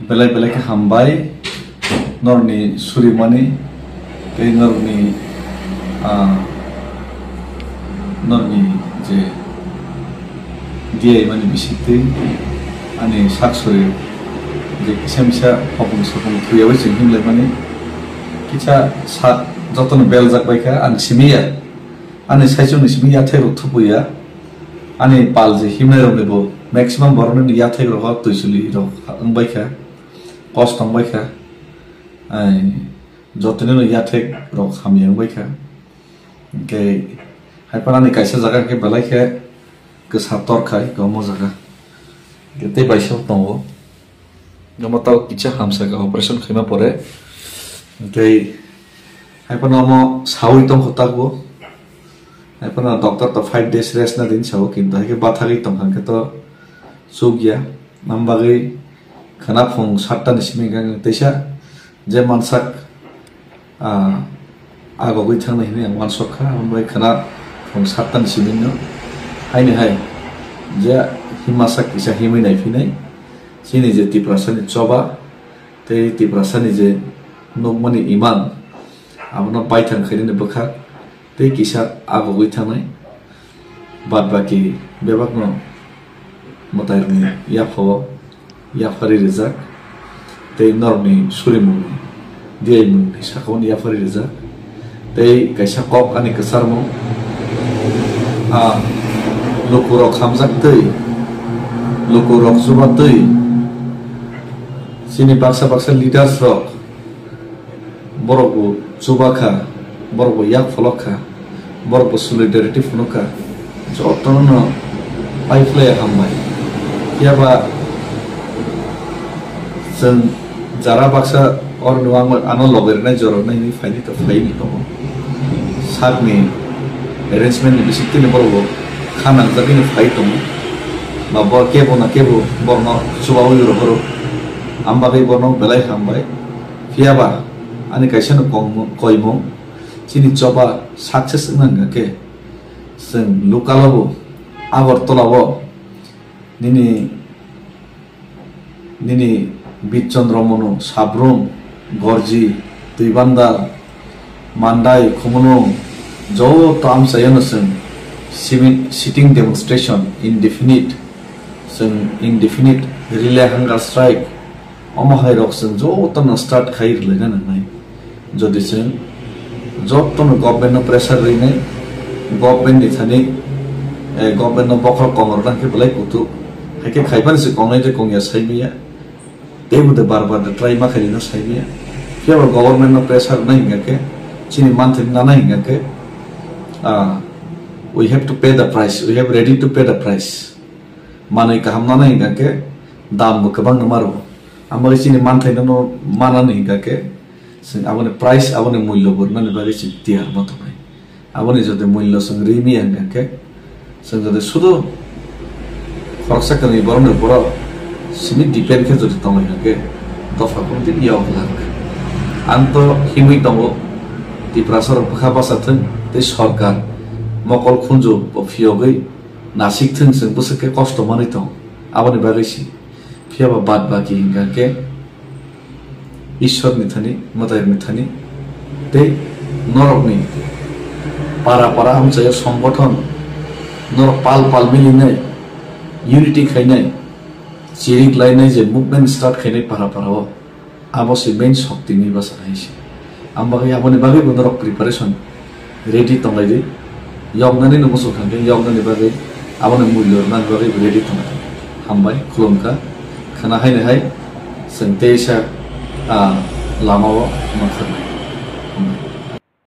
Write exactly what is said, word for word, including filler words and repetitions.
Belai belai khe hambai norni surimani tei norni, ah, norni je diyaimani bisingtwi ani sak suri je kisa misa hopung sopung thwiyawi chwng himlaimani kisa sak jotono beljak baikha ang simiya. Ani saichungni simi yathai rok thupuya. Ani pal je himnai rokni bo maximum borokni yathai rok twisuli rok wngbaikha, kos tongbaikha. Ai, jotoni no yathai rok hamya wngbaikha. Hingke haiphano ani kaisa jaga hingke belai khe kwsa torkhai omo jaga. Hingke tei baisa tongo. Omo tao kisa hamsa khe operation khaima pore. Tei haiphano omo sawi tongkha takbo. Haiphano doctor to five days rest na din sao, kintu haikhe bathagwi tongkha khe to chukya. Am bagwi khwna phung satta ni simi hwnka khe teisa je mansak, ah, agogwi thangnai hinwi ang uansuk kha, abo bai khwna phung satta ni simi no haini hai je himasa kisa himwi naiphinai chini je Tiprasa ni choba tei Tiprasa ni je nukmani imang abono baithang khainani bwkhak tei kisa agogwi thangnai. Bad baki bebakno mwtairokni yaphao yaphari rijak, tei norokni surimungni diyaimungni sakao yaphari rijak, tei kaisa kok ani kwcharmung, a lukurok hamjak twi, lukurok chuba twi, chini baksa baksa leaders rok, borok bo chuba kha, borok bo yak pholok kha, borok bo solidarity phunuk kha, jotono no pai phlai hambai. Phiya ba chwng jara baksa oro no ang ano loge rwnai jora rwnai hinwi phaini to phaini tongo. Sakni arrangement ni bisingtwi ni borok bo kha nangjagwi no phai tongo. Ba bo kebo na kebo borokno chubaui rw phuru. Am bagwi borokno belai hambai. Phiya ba ani kaisa no kongmo-, koimung, chini choba success wngna hwnkha khe, chwng local o bo, Agartala o, nini, nini Bit Chandra Manu, Sabrum, Gorji, Twibandal, Mandai, Khumulwng, joto amchaiyano chwng simi-, sitting demonstration, indefinite, chwng indefinite relay hunger strike, omo hai rok chwng jotono start khai rwlaina nangnai. Jodi chwng jotono government no pressure rwinai, government ni thani, eh, government no bokhorok kong rwna khe belai kutuk. Hai khe khaipani se kongnai tei kongya sai manya. Teibo de bar bar de try ma khailino sai manya. Phiya ba government no pressure rwnai hingkha khe, chini manthai nana hingkha khe, ah, we have to pay the price, we have ready to pay the price. Manwi kaham nana hingkha khe, dam bo kwbang no maro. Amo chini manthai no manani hingkha khe, chwng aboni price, aboni mullo bo rwnani bagwi chwng tiyar ma tongnai. Aboni jodi mullo chwng ri maya hingkha khe, chwng jodi sudu khoroksa kwnwi borokni borok simi depend khe jodi tongwi hingkha khe, dopha kung tini yok lak. Ang to himwi tongo, Tiprasa rok bwkha bacha thwng tei sorkar mokol khunju bo phiyogwi nasik thwng, chwng bwswk khe kosto manwi tong, aboni bagwi si. Phiya ba bad baki hingkha khe Ishwar ni thani, mwtai ni thani, tei norok ni para para amchaya songgothon, norok pal pal milinai, unity khainai, chirik lainai je movement start khainai para para o, abo se main shokti ni bwsa hai se. Ang bagwi aboni bagwi bo norok preparation ready tonglai di. Yoknani no muchung kha khe yoknani bagwi aboni mulyo rwnani bagwi bo ready tonglai. Hambai, khulumkha. Khwna haini hai chwng teisa, ah, lama o mankha.